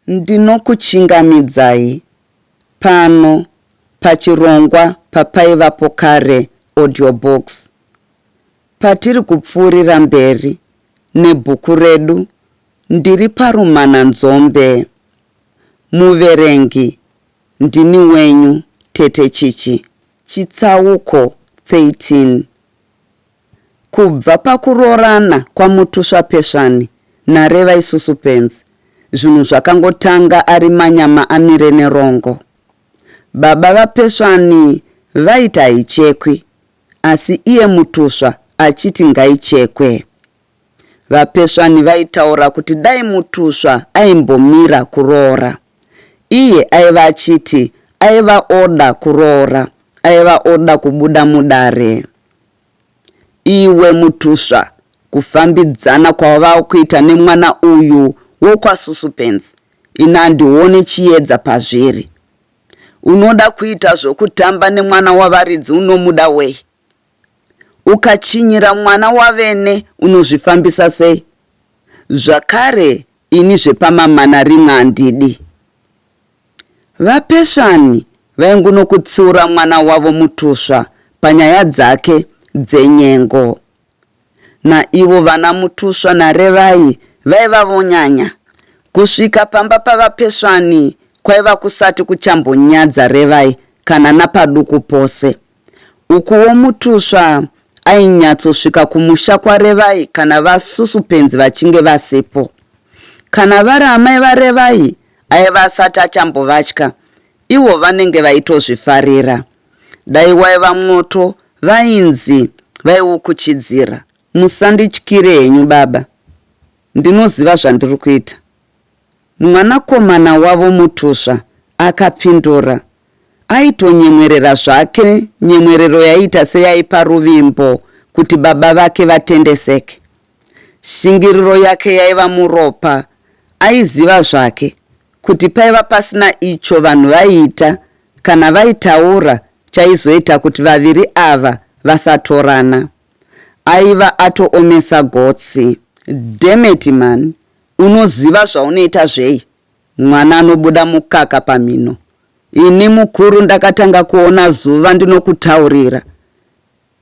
Ndinokuchingamidzai pano pachirongwa paPaivapo Kare Audio Books. Patiri kupfuurira mberi nebhuku redu ndiri parumananzombe. Muverengi ndini wenyu Tete Chichi. Chitsauko 13. Kubva pakuroorana kwaMutusva Pesvani naRevai Susupenzi, zvinhu zvakangotanga ari manyama amire nerongo. Baba vaPesvani vaiti haichekwi, asi iye Mutusva achiti ngaichekwe. VaPesvani vaitaura kuti dai Mutusva aimbomira kuroora. Iye aiva achiti aiva oda kuroora, aiva oda kubuda mudare. Iwe Mutusva, kufambidzana kwawava kuita nemwana uyu wokwaSusupenzi, ini handione chiedza pazviri. Unoda kuita zvokutamba nemwana wavaridzi unomuda wei? Ukachinyira mwana wavene unozvifambisa sei? Zvakare ini zvepamamana rimwe handidi. VaPesvani vaingunokutsiura mwana wavo Mutusva panyaya dzake dzenyengo. Naivo vana Mutusva naRevai vaiva vonyanya. Kusvika pamba paVaPesvani kwaiva kusati kuchambonyadza Revai kana napaduku pose. Ukuwo Mutusva ainyatsosvika kumusha kwaRevai kana vaSusupenzi vachinge vasipo. Kana vari amai vaRevai aiva asati achambovatya, ivo vanenge vaitozvifarira. Dai waiva mwoto vainzi vaiukuchidzira. Musandityire henyu baba, ndinoziva zvandiri kuita. Mwanakomana wavo Mutusva akapindura. Aitonyemwerera zvake nyemwerero yaiita seyaipa Ruvimbo kuti baba vake vatendeseke. Shingiriro yake yaiva muropa, aiziva zvake kuti paiva pasina icho vanhu vaiita kana vaitaura chaizoita kuti vaviri ava vasatorana. Aiva atoomesa gotsi. Dhemeti mhani, unoziva zvaunoita zvei? Mwana anobuda mukaka pamhino. Ini mukuru ndakatanga kuona zuva ndinokutaurira.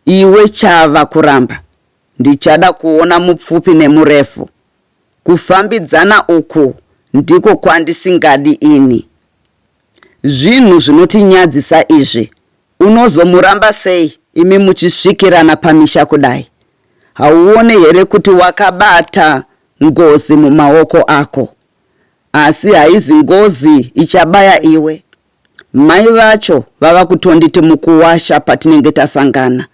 Iwe chava kuramba. Ndichada kuona mupfupi nemurefu. Kufambidzana uku ndiko kwandisingadi ini. Zvinhu zvinotinyadzisa izvi. Unozomuramba sei imi muchisvikirana pamisha kudai? Hauone here kuti wakabata ngozi mumaoko ako? Asi haizi ngozi ichabaya iwe. Mai vacho vava kutonditi mukuwasha patinenge tasangana.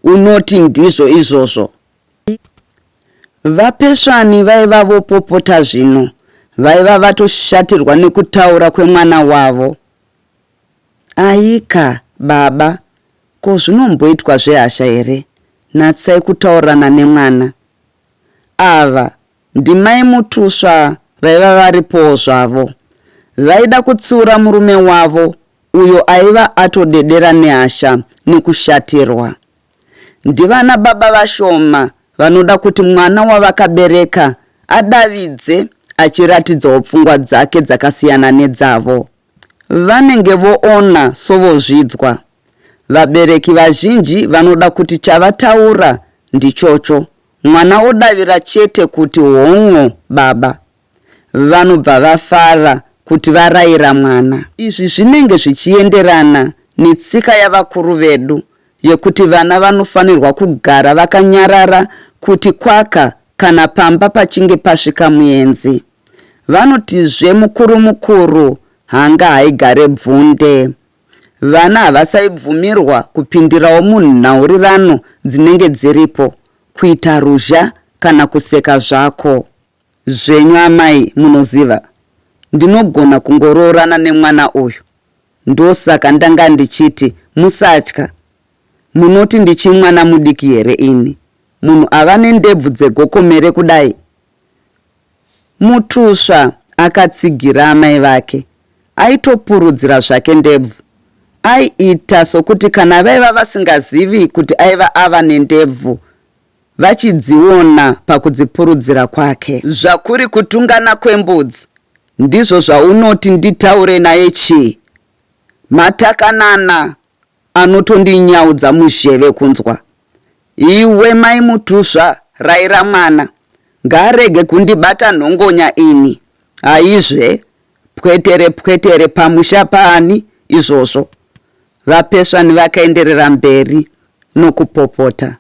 Unoti ndizvo izvozvo? VaPesvani vaiva vopopota zvino. Vaiva vatoshatirwa nekutaura kwemwana wavo. Aika, baba, ko zvinomboitwa zvehasha here? Natsai kutaurirana nemwana. Ava ndimai Mutusva vaiva varipowo zvavo. Vaida kutsiura murume wavo uyo aiva atodedera nehasha nekushatirwa. Ndivana baba vashoma vanoda kuti mwana wavakabereka adavidze achiratidzawo pfungwa dzake dzakasiyana nedzavo. Vanenge voona sovozvidzwa. Vabereki vazhinji vanoda kuti chavataura ndichocho, mwana odavira chete kuti hon'o baba. Vanobva vafara kuti varaira mwana. Izvi zvinenge zvichienderana netsika yavakuru vedu yekuti vana vanofanirwa kugara vakanyarara kuti kwaka kana pamba pachinge pasvika muenzi. Vanotizve mukuru mukuru hanga haigare bvunde. Vana havasaibvumirwa kupindirawo munhaurirano dzinenge dziripo, kuita ruzha kana kuseka zvako. Zvenyu amai munoziva ndinogona kungoroorana nemwana uyu ndosaka ndanga ndichiti musatya. Munoti ndichimwana mudiki here ini? Munhu ava nendebvu dzegokomere kudai? Mutusva akatsigira amai vake. Aitopurudzira zvake ndebvu. Aiita sokuti kana vaiva vasingazivi kuti aiva ava nendebvu vachidziona pakudzipurudzira kwake. Zvakuri kutungana kwembudzi. Ndizvo zvaunoti nditaure naye chii? Matakanana anotondinyaudza muzheve kunzwa. Iwe mai Mutusva raira mwana ngaarege kundibata nhongonya ini. Aizve pwetere pwetere pamusha paani izvozvo? VaPesvani vakaenderera mberi nokupopota.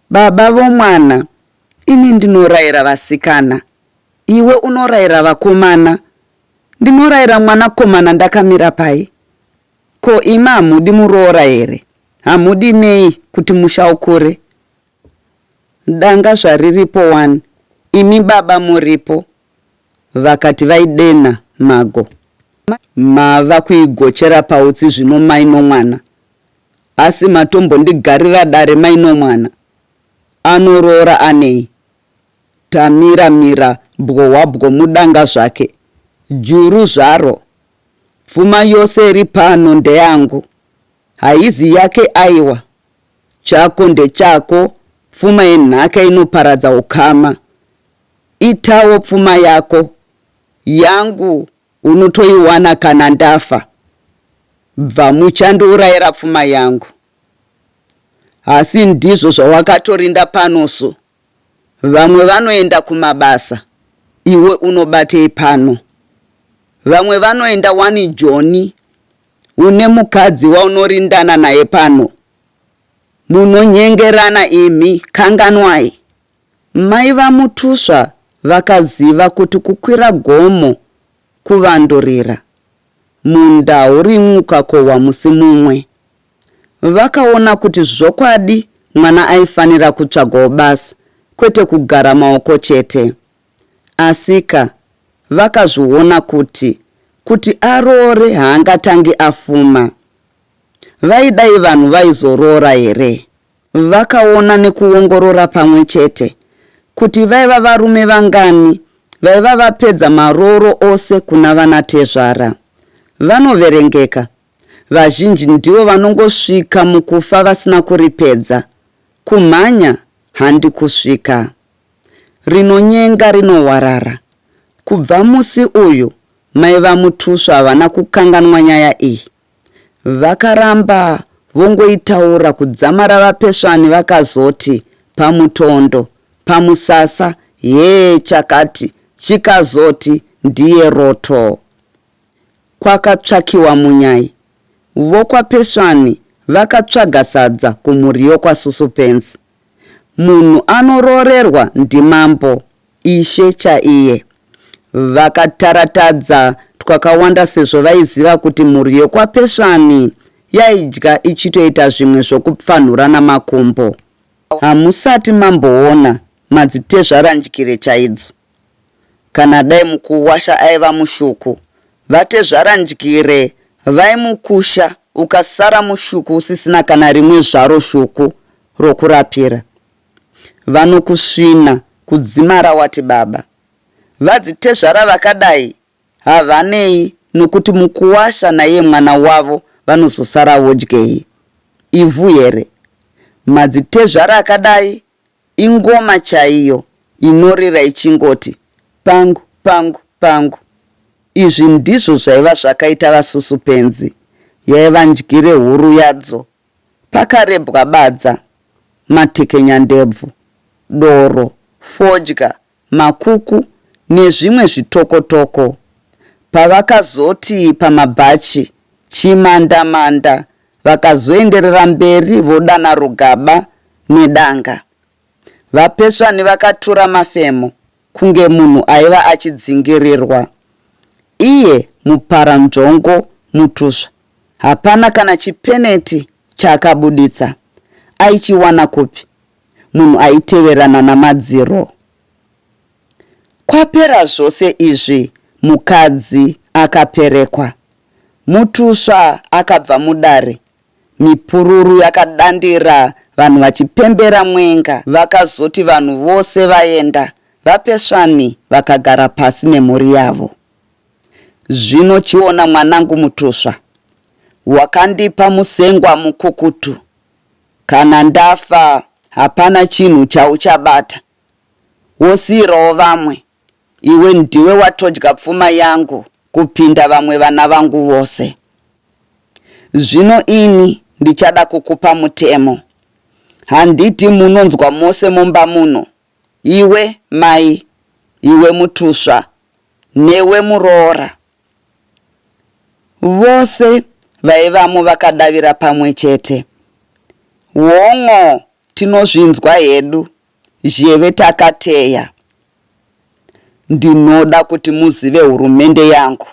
Baba vomwana, ini ndinoraira vasikana, iwe unoraira vakomana. Ndinoraira mwanakomana ndakamira pai? Ko imi hamudi muroora here? Hamudi nei kuti musha ukure? Danga zvariripo wani, imi baba muripo. Vakati vaidenha mago. Mava kuigochera pautsi zvino mai nomwana. Asi matombondigarira dare mai nomwana. Anoroora anei? Tamira mira bwohwabwo mudanga zvake. Juru zvaro. Pfuma yose iri pano ndeyangu. Haizi yake aiwa. Chako ndechako, pfuma yenhaka inoparadza ukama. Itawo pfuma yako. Yangu unotoiwana kana ndafa. Bva muchandiurayira pfuma yangu. Asi ndizvo zvawakatorinda pano su. Vamwe vanoenda kumabasa iwe unobatei pano? Vamwe vanoenda wani Joni une mukadzi waunorindana naye pano. Munonyengerana imi kanganwai. Mai vaMutusva vakaziva kuti kukwira gomo kuvandurira. Munda haurimwi ukakohwa musi mumwe. Vakaona kuti zvokwadi mwana aifanira kutsvagawo basa kwete kugara maoko chete. Asika vakazviona kuti kuti aroore haangatangi afuma. Vaidai vanhu vaizoroora here? Vakaona nekuongorora pamwe chete kuti vaiva varume vangani vaiva vapedza marooro ose kuna vanatezvara. Vanoverengeka. Vazhinji ndivo vanongosvika mukufa vasina kuripedza. Kumhanya handi kusvika. Rinonyenga rinohwarara. Kubva musi uyu mai vaMutusva havana kukanganwa nyaya iyi. Vakaramba vongoitaura kudzamara vaPesvani vakazoti pamutondo, pamusasa, hee chakati, chikazoti ndiye roto. Kwakatsvakiwa munyai. VokwaPesvani vakatsvaga sadza kumhuri yokwaSusupenzi. Munhu anoroorerwa ndimambo, ishe chaiye. Vakataratadza twakawanda sezvo vaiziva kuti mhuri yokwaPesvani yaidya ichitoita zvimwe zvokupfanhura namakumbo. Hamusati mamboona madzitezvara ndyire chaidzo. Kana dai mukuwasha aiva mushuku, vatezvara ndyire vaimukusha ukasara mushuku usisina kana rimwe zvaro shuku rokurapira. Vanokusvina kudzimara wati baba. Vadzitezvara vakadai havanei nokuti mukuwasha naiye mwana wavo vanozosara vodyei. Ivhu here? Madzitezvara akadai Ingoma chaiyo inorira ichingoti pangu pangu pangu. Izvi ndizvo zvaiva zvakaita vaSusupenzi. Yaiva ndyire huru yadzo. Pakarebwa badza, matekenyandebvu, doro, fodya, makuku nezvimwe zvitokotoko. Pavakazoti pamabhachi chimandamanda vakazoenderera mberi vodana rugaba nedanga. VaPesvani vakatura mafemo kunge munhu aiva achidzingirirwa. Iye muparanzvongo Mutusva hapana kana chipeneti chaakabuditsa. Aichiwana kupi munhu aiteverana namadziro? Kwapera zvose izvi mukadzi akaperekwa. Mutusva akabva mudare, mipururu yakadandira vanhu vachipembera mwenga. Vakazoti vanhu vose vaenda, vaPesvani vakagara pasi nemhuri yavo. Zvino chiona mwanangu Mutusva, wakandipa musengwa mukukutu. Kana ndafa hapana chinhu chauchabata, wosiirawo vamwe. Iwe ndiwe watodya pfuma yangu kupinda vamwe vana vangu vose. Zvino ini ndichada kukupa mutemo. Handiti munonzwa mose mumba muno, iwe mai, iwe mutusva, newe muroora. Vose vaivamo vakadavira pamwe chete. Hon'o tinozvinzwa hedu, zheve takateya. Ndinoda kuti muzive hurumende yangu.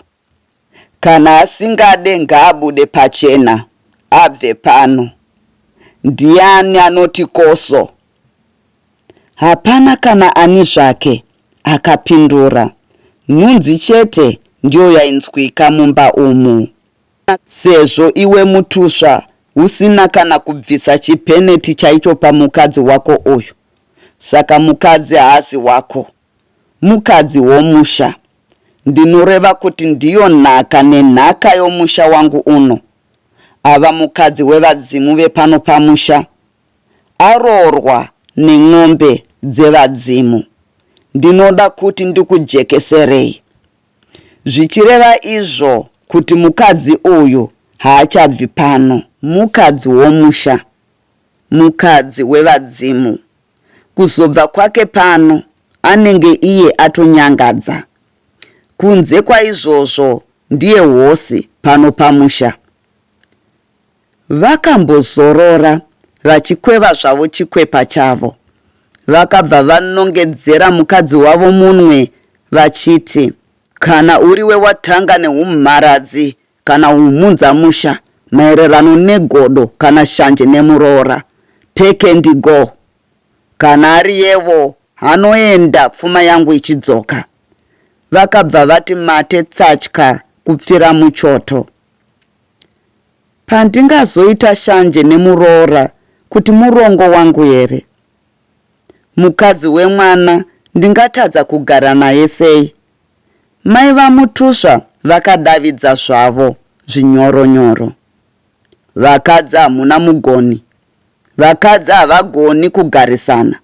Kana asingade ngaabude pachena abve pano. Ndiani anoti koso? Hapana kana ani zvake akapindura. Nhunzi chete ndiyo yainzwika mumba umu. Sezvo iwe Mutusva usina kana kubvisa chipeneti chaicho pamukadzi wako uyu, saka mukadzi haasi wako. Mukadzi womusha. Ndinoreva kuti ndiyo nhaka nenhaka yomusha wangu uno. Ava mukadzi wevadzimu vepano pamusha. Aroorwa nen'ombe dzevadzimu. Ndinoda kuti ndikujekeserei. Zvichireva izvo kuti mukadzi uyu haachabvi pano. Mukadzi womusha. Mukadzi wevadzimu. Kuzobva kwake pano anenge iye atonyangadza. Kunze kwaizvozvo ndiye hosi pano pamusha. Vakambozorora vachikweva zvavo chikwepa chavo. Vakabva vanongedzera mukadzi wavo munwe vachiti. Kana uriwe watanga nehumharadzi kana humhunzamusha maererano negodo kana shanje nemuroora, pack and go. Kana ariyevo anoenda pfuma yangu ichidzoka. Vakabva vati mate tsatya kupfira muchoto. Pandingazoita shanje nemuroora kuti murongo wangu here? Mukadzi wemwana ndingatadza kugara naye sei? Mai vaMutusva vakadavidza zvavo zvinyoronyoro. Vakadzi hamuna mugoni. Vakadzi havagoni kugarisana.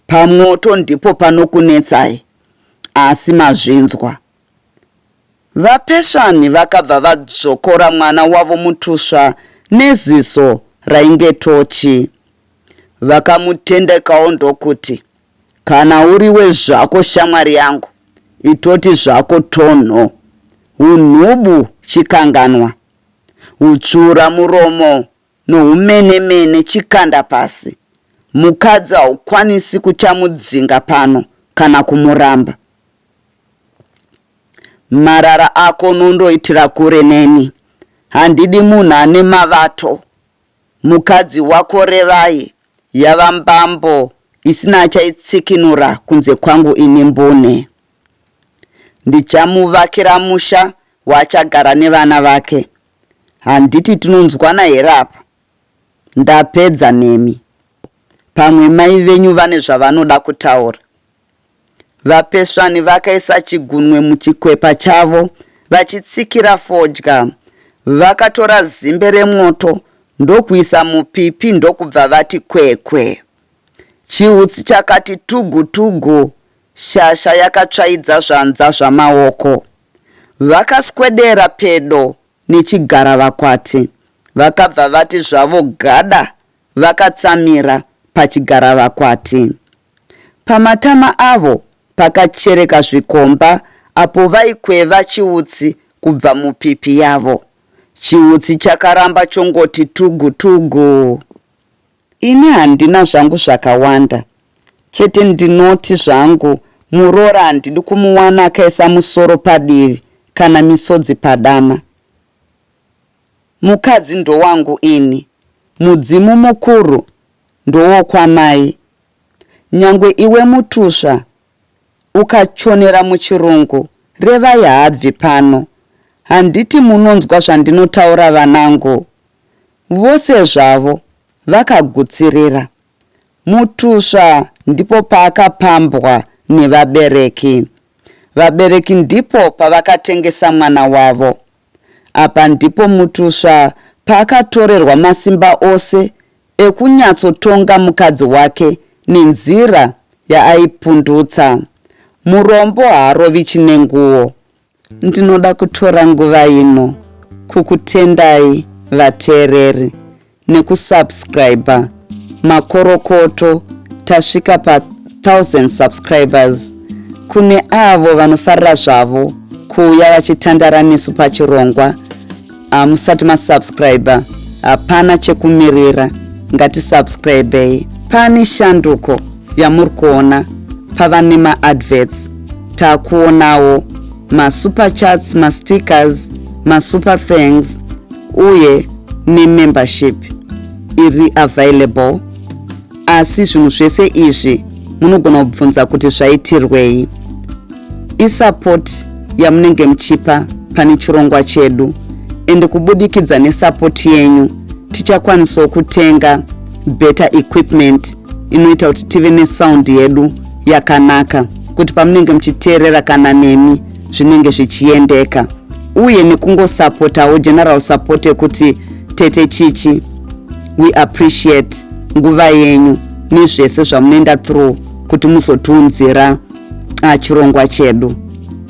Pamwoto ndipo panokunetsai. Asi mazvinzwa. VaPesvani vakabva vadzvokora mwana wavo Mutusva neziso rainge tochi. Vakamutendekawo ndokuti, Kana uriwe zvako shamwari yangu, itoti zvako tonho. Hunhubu chikanganwa. Hutsvuura muromo nohumenemene chikanda pasi. Mukadzi haukwanisi kuchamudzinga pano kana kumuramba. Marara ako unondoitira kure neni. Handidi munhu ane mavato. Mukadzi wako Revai yava mbambo isina achaitsikinura kunze kwangu ini mbune. Ndichamuvakira musha waachagara nevana vake. Handiti tinonzwana here apa? Ndapedza nemi. Pamwe mai venyu vane zvavanoda kutaura. VaPesvani vakaisa chigunwe muchikwepa chavo vachitsikira fodya. Vakatora zimbe remwoto ndokuisa mupipi ndokubva vati kwekwe. Chiutsi chakati tugu tugu, shasha yakatsvaidza zvanza zvamaoko. Vakaswedera pedo nechigaravakwati vakabva vati zvavo gada vakatsamira pachigaravakwati. Pamatama avo pakachereka zvikomba apo vaikweva chiutsi kubva mupipi yavo. Chiutsi chakaramba chongoti tugu tugu. Ini handina zvangu zvakawanda, chete ndinoti zvangu muroora handidi kumuwana akaisa musoro padivi kana misodzi padama. Mukadzi ndowangu ini, mudzimu mukuru ndowokwamai. Nyangwe iwe mutusva ukachonera muchirungu Revai haabvi pano. Handiti munonzwa zvandinotaura vanangu? Vose zvavo vakagutsirira. Mutusva ndipo paakapambwa nevabereki. Vabereki ndipo pavakatengesa mwana wavo. Apa ndipo Mutusva paakatorerwa masimba ose ekunyatsotonga mukadzi wake nenzira yaaipundutsa. Murombo haarovi chine nguo. Ndinoda kutora nguva ino kukutendai vateereri nekusubscriber. Makorokoto tasvika pa 1000 subscribers. Kune avo vanofarira zvavo kuuya vachitandara nesu pachirongwa hamusati masubscriber hapana chekumirira ngatisubscribei. Pane shanduko yamuri kuona pava nemaadverts takuonawo masuper chats mastickers masuper thanks uye nemembership iri available asi zvinhu zvese izvi munogona kubvunza kuti zvaitirwei isupport yamunenge muchipa pane chirongwa chedu ende kubudikidza nesupport yenyu tichakwanisawo kutenga better equipment inoita kuti tive nesound yedu yakanaka kuti pamunenge muchiteerera kana nemi zvinenge zvichiendeka uye nekungosapotawo general support yekuti tete chichi we appreciate nguva yenyu nezvese zvamunoenda through kuti muzotiunzira chirongwa chedu.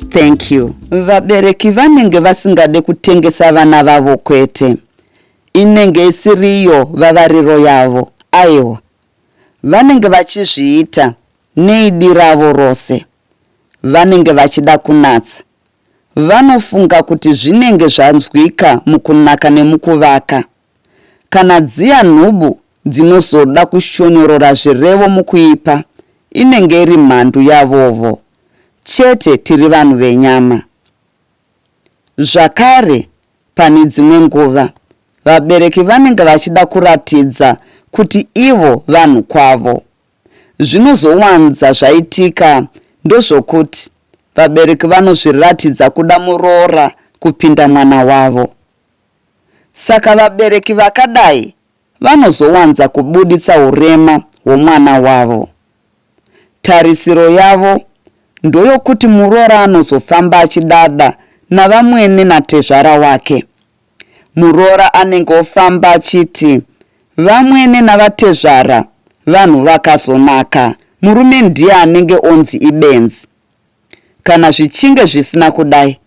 Thank you. Vabereki vanenge vasingade kutengesa vana vavo kwete. Inenge isiriyo vavariro yavo, aiwa. Vanenge vachizviita neidi ravo rose. Vanenge vachida kunatsa. Vanofunga kuti zvinenge zvanzwika mukunaka nemukuvaka. Kana dziya nhubu dzinozoda kushonyorora zvirevo mukuipa, inenge iri mhandu yavovo. Chete tiri vanhu venyama. Zvakare, pane dzimwe nguva, vabereki vanenge vachida kuratidza kuti ivo vanhu kwavo. Zvinozowanza zvaitika ndozvokuti vabereki vanozviratidza kuda muroora kupinda mwana wavo. Saka vabereki vakadai vanozowanza kubuditsa urema hwomwana wavo. Tarisiro yavo ndoyokuti muroora anozofamba achidada navamwene natezvara wake. Muroora anenge ofamba achiti vamwene navatezvara vanhu vakazonaka, murume ndiye anenge onzi ibenzi. Kana zvichinge zvisina kudai,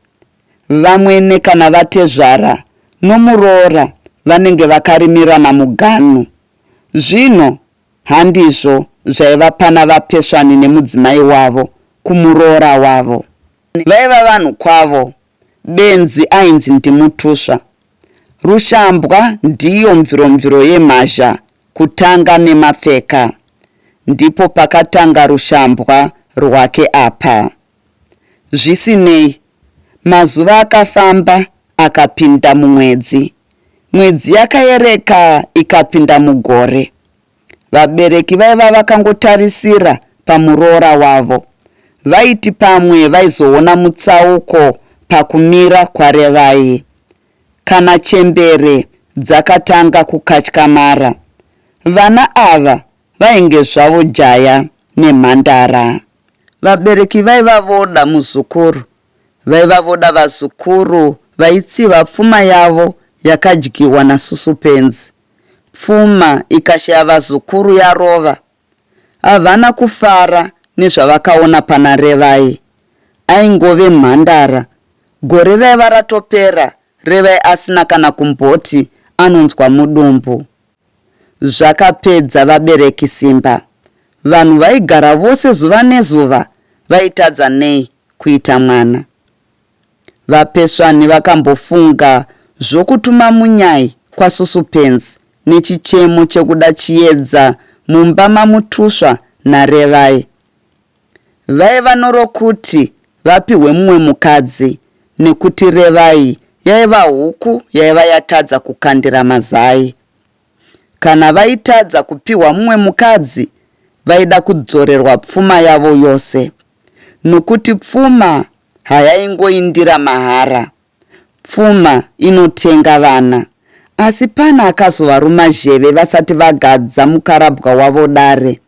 vamwene kana vatezvara nomuroora vanenge vakarimirana muganhu. Zvino handizvo zvaiva pana vaPesvani nemudzimai wavo kumuroora wavo. Vaiva vanhu kwavo, benzi ainzi ndiMutusva. Rushambwa ndiyo mviromviro yemhazha kutanga nemapfeka. Ndipo pakatanga rushambwa rwake apa. Zvisinei, mazuva akafamba akapinda mumwedzi. Mwedzi yakayereka ikapinda mugore. Vabereki vaiva vakangotarisira pamuroora wavo. Vaiti pamwe vaizoona mutsauko pakumira kwaRevai. Kana chembere dzakatanga kukatyamara. Vana ava vainge zvavo jaya nemhandara. Vabereki vaiva voda muzukuru. Vaiva voda vazukuru vaitsiva pfuma yavo yakadyiwa naSusupenzi. Pfuma ikashaya vazukuru yarova. Havana kufara nezvavakaona pana Revai. Aingove mhandara. Gore raiva ratopera Revai asina kana kumboti anonzwa mudumbu. Zvakapedza vabereki simba. Vanhu vaigara vose zuva nezuva vaitadza nei kuita mwana. VaPesvani vakambofunga zvokutuma munyai kwaSusupenzi nechichemo chekuda chiedza mumba maMutusva naRevai. Vaiva norokuti vapihwe mumwe mukadzi nekuti Revai yaiva huku yaiva yatadza kukandira mazai. Kana vaitadza kupihwa mumwe mukadzi vaida kudzorerwa pfuma yavo yose nokuti pfuma hayaingoindira mahara. Pfuma inotenga vana. Asi pane akazovaruma zheve vasati vagadza mukarabwa wavo dare.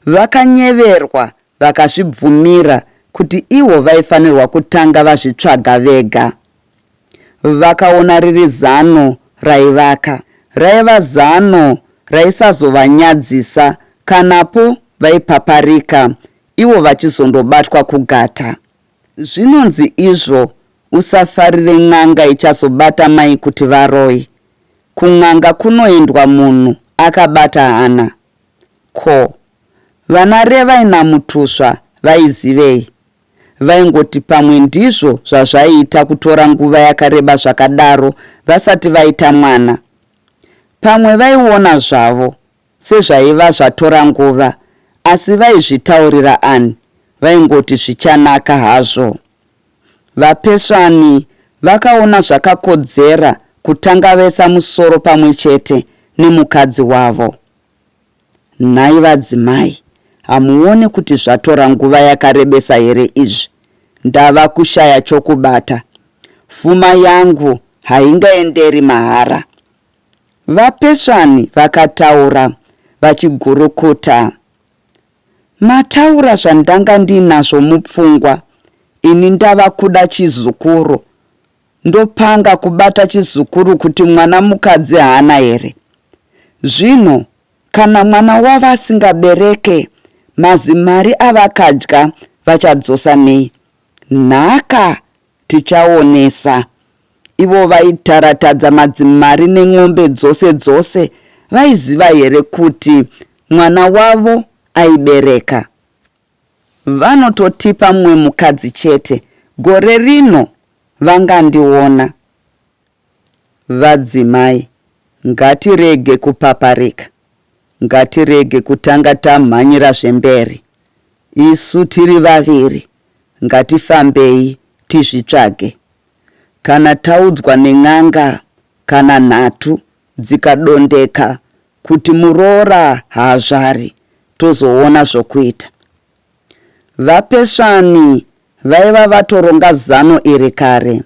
Vakanyeverwa vakazvibvumira kuti ivo vaifanirwa kutanga vazvitsvaga vega. Vakaona riri zano raivaka. Raiva zano raisazovanyadzisa kanapo vaipaparika. ivo vachizondobatwa kugata. Zvinonzi izvo usafarire n'anga ichazobata mai kuti varoyi. Kun'anga kunoendwa munhu akabata hana. Ko, vana Revai naMutusva vaizivei? Vaingoti pamwe ndizvo zvazvaiita kutora nguva yakareba zvakadaro vasati vaita mwana. Pamwe vaiona zvavo sezvaiva zvatora nguva asi vaizvitaurira ani vaingoti zvichanaka hazvo. Vapesvani vakaona zvakakodzera kutanga vaisa musoro pamwe chete nemukadzi wavo. Nhai vadzimai, hamuone kuti zvatora nguva yakarebesa here izvi? Ndava kushaya chokubata. Fuma yangu haingaenderi mahara. VaPesvani vakataura vachigurukuta. Mataura zvandanga ndinazvo mupfungwa, ini ndava kuda chizukuru. Ndopanga kubata chizukuru kuti mwana mukadzi haana here? Zvino kana mwana wavo asingabereke, mazimari avakadya vachadzosa nei? Nhaka tichaonesa. Ivo vaitaratadza madzimari nen'ombe dzose dzose vaiziva here kuti mwana wavo aibereka? Vanototipa mumwe mukadzi chete gore rino vangandiona. Vadzimai ngatirege kupaparika, ngatirege kutanga tamhanyira zvemberi. Isu tiri vaviri ngatifambei tizvitsvage. Kana taudzwa nen'anga kana nhatu dzikadondeka kuti muroora haazvari tozoona zvokuita. VaPesvani vaiva vatoronga zano iri kare.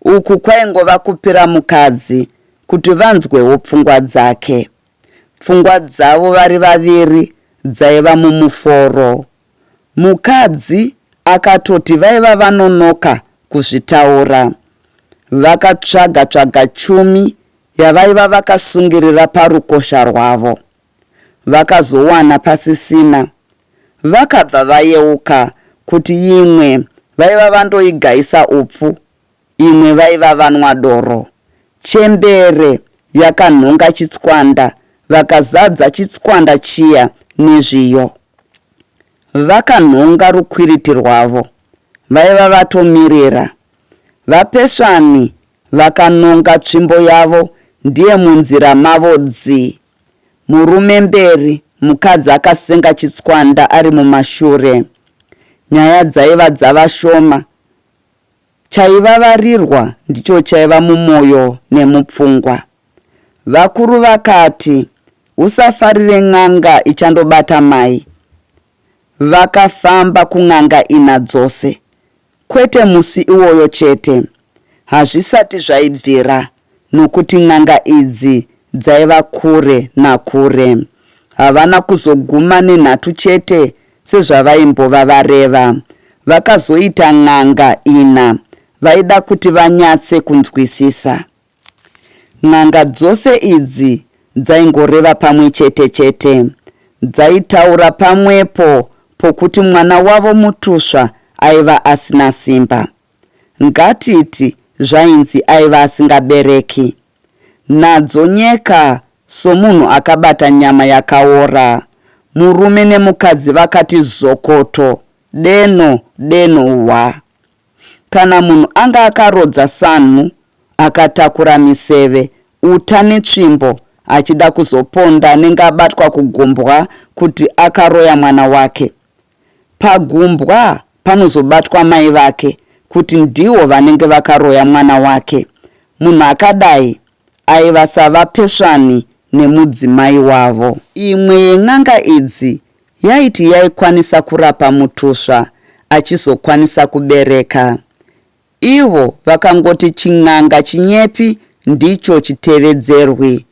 Uku kwaingova kupira mukadzi kuti vanzwewo pfungwa dzake. Pfungwa dzavo vari vaviri dzaiva mumuforo. Mukadzi akatoti vaiva vanonoka kuzvitaura. Vakatsvaga tsvaga chumi yavaiva vakasungirira parukosha rwavo. Vakazowana pasisina. Vakabva vayeuka kuti imwe vaiva vandoigaisa upfu, imwe vaiva vanwa doro. Chembere yakanhonga chitswanda vakazadza chitswanda chiya nezviyo. Vakanhonga rukwiriti rwavo. Vaiva vatomirira. VaPesvani Vakanonga tsvimbo yavo ndiye munzira mavo dzi. Murume mberi, mukadzi akasenga chitswanda ari mumashure. Nyaya dzaiva dzava shoma. Chaivavarirwa ndicho chaiva mumoyo nemupfungwa. Vakuru vakati, Usafarire n'anga ichandobata mai. Vakafamba kun'anga ina dzose. Kwete musi iwoyo chete. Hazvisati zvaibvira nokuti n'anga idzi dzaiva kure nakure. Havana kuzoguma nenhatu chete sezvavaimbova vareva. Vakazoita n'anga ina. Vaida kuti vanyatse kunzwisisa. N'anga dzose idzi dzaingoreva pamwe chete chete. Dzaitaura pamwepo pokuti mwana wavo Mutusva aiva asina simba. Ngatiti zvainzi aiva asingabereki. Nadzo nyeka somunhu akabata nyama yakaora. Murume nemukadzi vakati zokoto deno deno hwa. Kana munhu anga akarodza sanhu, akatakura miseve, uta netsvimbo achida kuzoponda anenge abatwa kugumbwa kuti akaroya mwana wake. Pagumbwa panozobatwa mai vake kuti ndivo vanenge vakaroya mwana wake. Munhu akadai aiva saVaPesvani nemudzimai wavo. Imwe yen'anga idzi yaiti yaikwanisa kurapa mutusva achizokwanisa kubereka. Ivo vakangoti chin'anga chinyepi ndicho chitevedzerwi.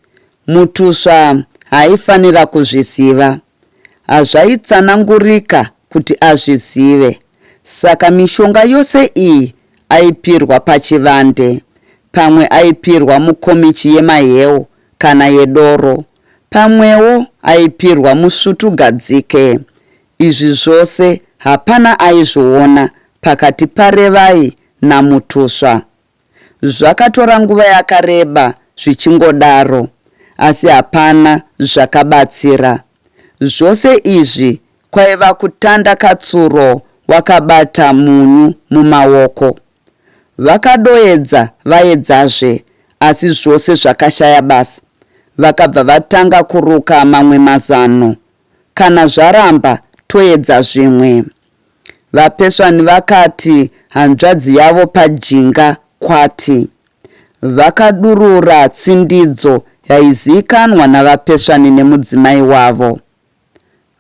Mutusva haaifanira kuzviziva. Hazvaitsanangurika kuti azvizive. Saka mishonga yose iyi aipirwa pachivande. Pamwe aipirwa mukomichi yemaheu kana yedoro. Pamwewo aipirwa musvutugadzike. Izvi zvose Hapana aizviona pakati paRevai naMutusva. Zvakatora nguva yakareba zvichingodaro asi hapana zvakabatsira. Zvose izvi kwaiva kutanda katsuro wakabata munyu mumaoko. Vakadoedza vaedzazve asi zvose zvakashaya basa. Vakabva vatanga kuruka mamwe mazano. Kana zvaramba toedza zvimwe. VaPeswani vakati hanzvadzi yavo pajinga kwati. Vakadurura tsindidzo yaiziikanwa naVaPeswani nemudzimai wavo.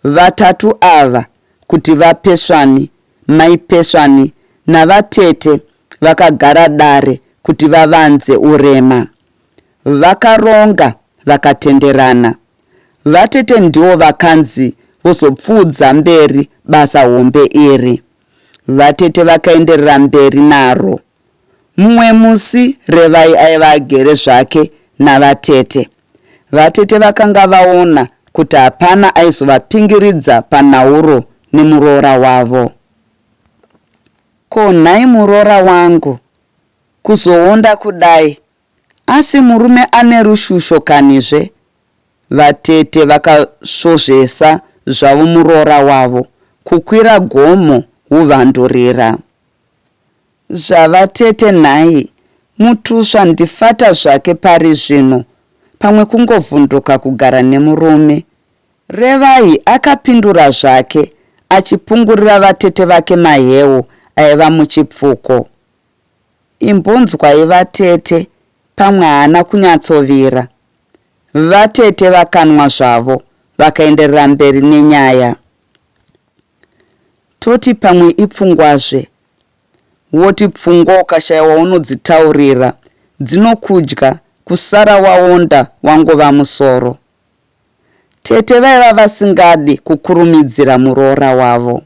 Vatatu ava kuti VaPeswani, Mai Peswani navatete vakagara dare kuti vavanze urema. Vakaronga vakatenderana. Vatete ndivo vakanzi vozopfuudza mberi basa hombe iri. Vatete vakaenderera mberi naro. Mumwe musi Revai aiva agere zvake navatete. Vatete vakanga vaona kuti hapana aizovapingiridza panhauro nemuroora wavo. Ko nhai muroora wangu, kuzoonda kudai asi murume ane rushusho kanizve? Vatete vakasvozvesa zvavo muroora wavo kukwira gomo huvandurira. Zvavatete nhai, Mutusva ndifata zvake pari zvino, pamwe kungovhunduka kugara nemurume. Revai akapindura zvake achipungurira vatete vake mahewu aiva muchipfuko. Imbonzwai vatete, pamwe haana kunyatsovira. Vatete vakanwa zvavo vakaenderera mberi nenyaya. Toti pamwe ipfungwazve. Woti pfungwa ukashaya waunodzitaurira dzinokudya kusara waonda wangova musoro. Tete vaiva vasingadi kukurumidzira muroora wavo.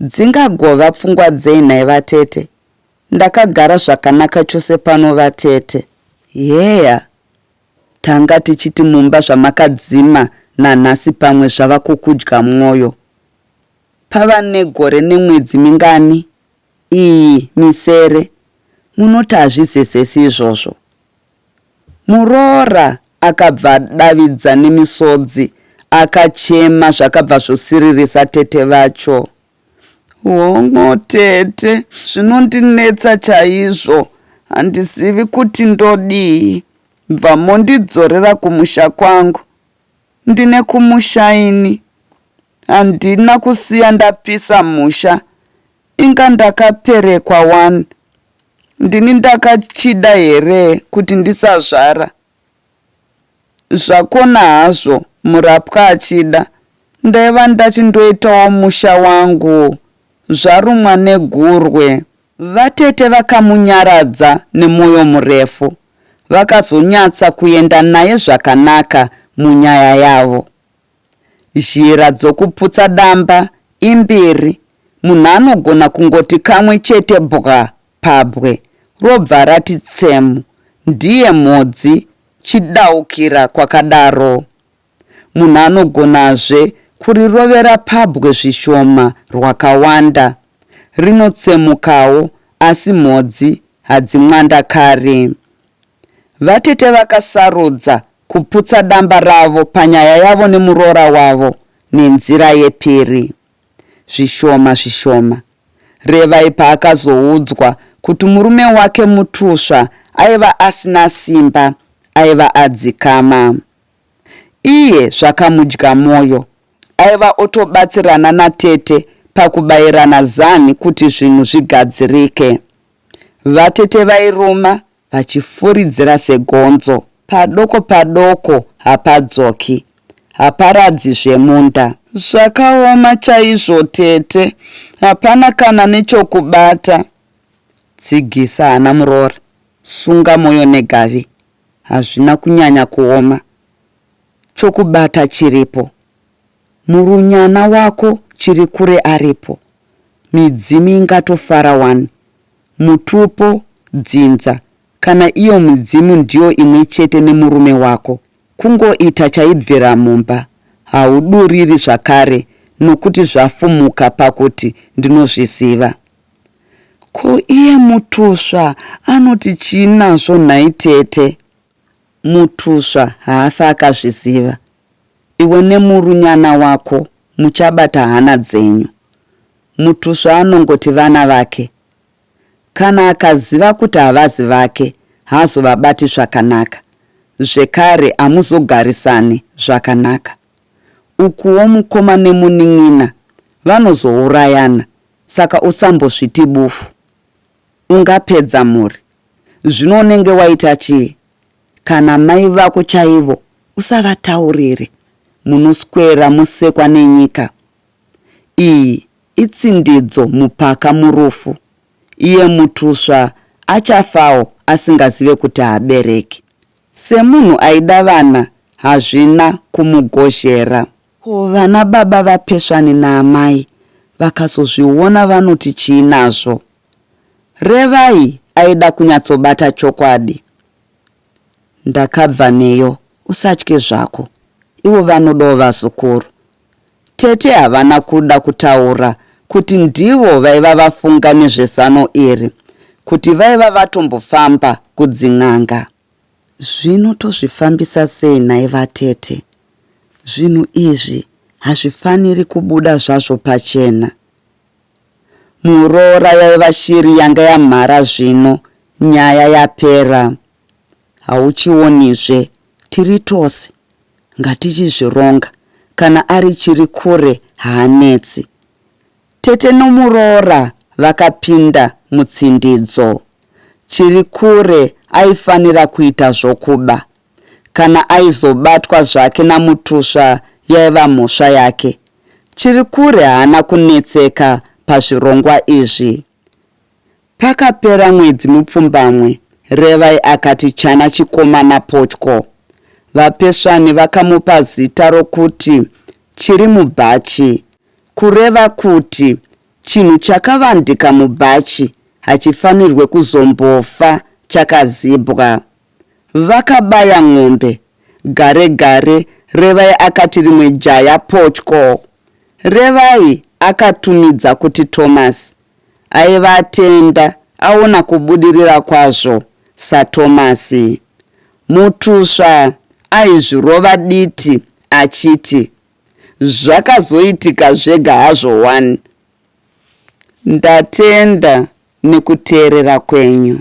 Dzingagova pfungwa dzei nhai vatete? Ndakagara zvakanaka chose pano vatete. Heya, tanga tichiti mumba zvamakadzima nanhasi pamwe zvava kukudya mwoyo. Pava negore nemwedzi mingani? Iyi misere. Munoti hazvizezesi izvozvo? Muroora akabva adavidza nemisodzi akachema zvakabva zvosiririsa tete vacho. Hon'o tete, zvinondinetsa chaizvo, handizivi kuti ndodii. Bva mondidzorera kumusha kwangu. Ndine kumusha ini. Handina kusiya ndapisa musha. Inga ndakaperekwa wani. Ndini ndakachida here kuti ndisazvara? Zvakona hazvo murapwa achida. Ndaiva ndati ndoitawo musha wangu zvarumwa negurwe. Vatete vakamunyaradza nemwoyo murefu vakazonyatsa kuenda naye zvakanaka munyaya yavo. Zhira dzokuputsa damba imbiri, munhu anogona kungoti kamwe chete bwa pabwe robva rati tsemu ndiye mhodzi chidaukira kwakadaro. Munhu anogonazve kurirovera pabwe zvishoma rwakawanda, rinotsemukawo asi mhodzi hadzimwandakari. Vatete vakasarudza kuputsa damba ravo panyaya yavo nemuroora wavo nenzira yepiri. Zvishoma zvishoma, Revai paakazoudzwa kuti murume wake Mutusva aiva asina simba, aiva adzikama. Iye zvakamudya moyo. Aiva otobatsirana natete pakubairana zanhi kuti zvinhu zvigadzirike. Vatete vairuma vachifuridzira segonzo. Padoko padoko hapadzoki, haparadzi zvemunda. Zvakaoma chaizvo tete, hapana kana nechokubata. Tsigisa hana muroora, sunga moyo negavi. Hazvina kunyanya kuoma. Chokubata chiripo. Murunyana wako chiri kure aripo. Midzimu ingatofara wani. Mutupo, dzinza, kana iyo midzimu ndiyo imwe chete nemurume wako. Kungoita chaibvira mumba. Hauduriri zvakare nokuti zvafumuka pakuti ndinozviziva. Ko iye Mutusva anoti chii nazvo nhai tete? Mutusva haafi akazviziva. Iwe nemurunyana wako muchabata hana dzenyu. Mutusva anongoti vana vake. Kana akaziva kuti havazi vake haazovabati zvakanaka. Zvekare hamuzogarisani zvakanaka. Ukuwo mukoma nemunin'ina vanozourayana saka usambozviti bufu. Ungapedza mhuri. Zvino unenge waita chii? Kana mai vako chaivo usavataurire. Munoswera mosekwa nenyika. Iyi itsindidzo mupaka murufu. Iye Mutusva achafawo asingazive kuti haabereki. Semunhu aida vana hazvina kumugozhera. Ko vana baba vaPesvani naamai vakazozviona vanoti chii nazvo? Revai aida kunyatsobata chokwadi. Ndakabva neyo usatye zvako. Ivo vanodawo vazukuru. Tete havana kuda kutaura kuti ndivo vaiva vafunga nezvezano iri, kuti vaiva vatombofamba kudzin'anga. Zvino tozvifambisa sei nhai vatete? Zvinhu izvi hazvifaniri kubuda zvazvo pachena. Muroora yaiva shiri yanga yamhara zvino nyaya yapera. Hauchionizve tiri tose ngatichizvironga kana ari chiri kure haanetsi. Tete nomuroora vakapinda mutsindidzo. Chirikure aifanira kuita zvokuba. Kana aizobatwa zvake naMutusva yaiva mhosva yake. Chirikure haana kunetseka pazvirongwa izvi. Pakapera mwedzi mupfumbamwe, Revai akati chana chikomana potyo. VaPesvani vakamupa zita rokuti Chirimubhachi, kureva kuti chinhu chakavandika mubhachi hachifanirwe kuzombofa chakazibwa. Vakabaya n'ombe. Gare gare, Revai akati rimwe jaya potyo. Revai akatumidza kuti Thomas. Aiva atenda aona kubudirira kwazvo saTomasi. Mutusva aizvirova diti achiti, Zvakazoitika zvega hazvo wani. Ndatenda nekuteerera kwenyu.